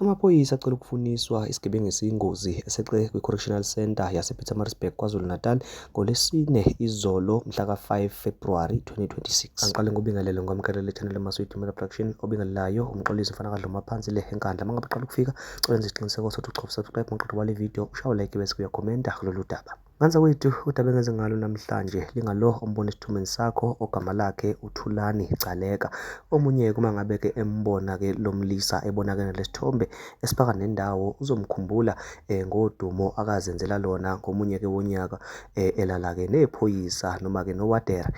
Amaphoyisa acela ukufuniswa isigebengu esiyingozi eseqe kwi-Correctional Centre yasePietermaritzburg, KwaZulu-Natal ngoLwesine izolo mhla ka-5 February 2026. Angiqale ngobingelele ngomkelele le channel Maswidi Media Production obingelelayo umxolisi mfana kaDluma phansi le eNkandla. Mangabe uqala ukufika cela wenze isiqiniseko sokuthi uchofa subscribe maqeda wale video ushaye like bese uyakhomenta kulolu daba. Nganza kwethu udaba engenze ngalo namhlanje lingalo ombona esithombeni sakho ogama lakhe uThulani Gcaleka. Omunye-ke uma ngabe-ke embona-ke lo mlisa ebona-ke nalesithombe esifaka nendawo uzomkhumbula ngodumo akazenzela lona ngomunye-ke wonyaka elala-ke nephoyisa noma-ke nowadere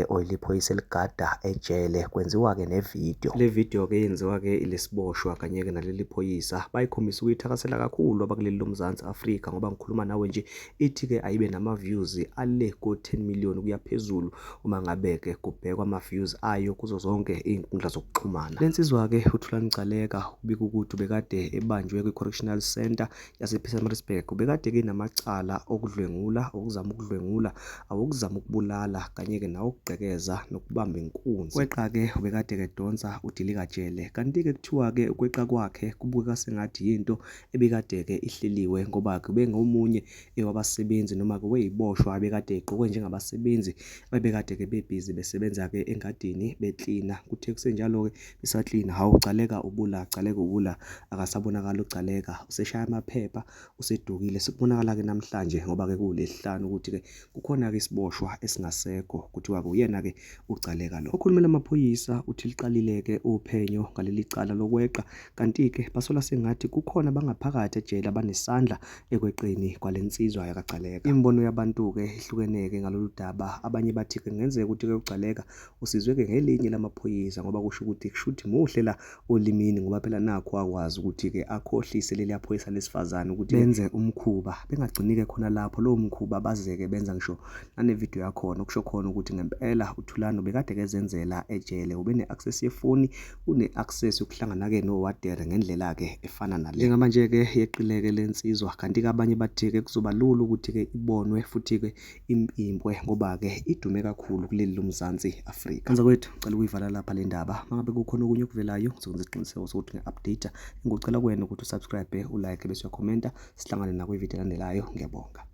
oyiliphoyisa eligada ejele kwenziwa-ke nevidiyo. Le video-ke yenziwa-ke ilesiboshwa kanye-ke naleli phoyisa bayikhombisa ukuyithakasela kakhulu abakuleli loMzansi Afrika ngoba ngikhuluma nawe nje ithi-ke ayibe nama-views ale ko-10 million kuya phezulu uma ngabe-ke kubhekwa ama-views ayo kuzo zonke iy'nkundla zokuxhumana. Le nsizwa-ke uThulani Gcaleka ubika ukuthi ubekade ebanjwe kwi-Correctional Centre yasePietermaritzburg. Ubekade-ke enamacala okudlwengula, okuzama ukudlwengula, awokuzama ukubulala kanye-ke nawokugqekeza nokubamba inkunzi. Kweqa-ke ubekade-ke edonsa udilikajele kanti-ke kuthiwa-ke ukweqa kwakhe kubukeka sengathi yinto ebikade-ke ihleliwe ngoba-ke ubengomunye wabasebenzi noma-ke weyiboshwa abekade egqoke njengabasebenzi abebekade-ke bebhizi besebenza-ke engadini beklina. Kuthe kusenjalo-ke besaklina, hawu Gcaleka ubula, Gcaleka ubula, akasabonakali uGcaleka, useshaya amaphepha, usedukile. Sekubonakala-ke namhlanje ngoba-ke kuwuLwesihlanu ukuthi-ke kukhona-ke isiboshwa esingasekho, kuthiwa-ke uyena-ke uGcaleka lo. Okhulumela amaphoyisa uthi liqalile-ke uphenyo ngaleli cala lokweqa Kanti-ke basola sengathi kukhona abangaphakathi ejele abanesandla ekweqeni kwale nsizwa yakaGcaleka. Imibono yabantu-ke ihlukene-ke ngalolu daba. Abanye bathi-ke kungenzeka ukuthi-ke uGcaleka usizwe-ke ngelinye lamaphoyisa ngoba kusho ukuthi kushuthi muhle la olimini ngoba phela nakhu akwazi ukuthi-ke akhohlise leliya phoyisa lesifazane ukuthi benze umkhuba bengagcini-ke khona lapho lowo mkhuba baze-ke benza ngisho nane-video yakhona okusho khona ukuthi ngempela uThulani ubekade-ke ezenzela ejele ubene-access yefoni une-access yokuhlangana-ke nowadere ngendlela-ke efana nale. Njengamanje-ke yeqile-ke le nsizwa kanti-ke abanye bathi-ke kuzoba lula ukuthi-ke ibonwe futhi-ke impimpwe ngoba-ke idume kakhulu kuleli loMzansi Afrika. Kanza kwethu ngicela ukuyivala lapha le ndaba. Mangabe kukhona okunye okuvelayo ngizokwenza isiqiniseko sokuthi ngi-update. Ngikucela kuwena ukuthi usubscribe, ulike bese uyakhomenta. Sihlangane nakwividiyo elandelayo. Ngiyabonga.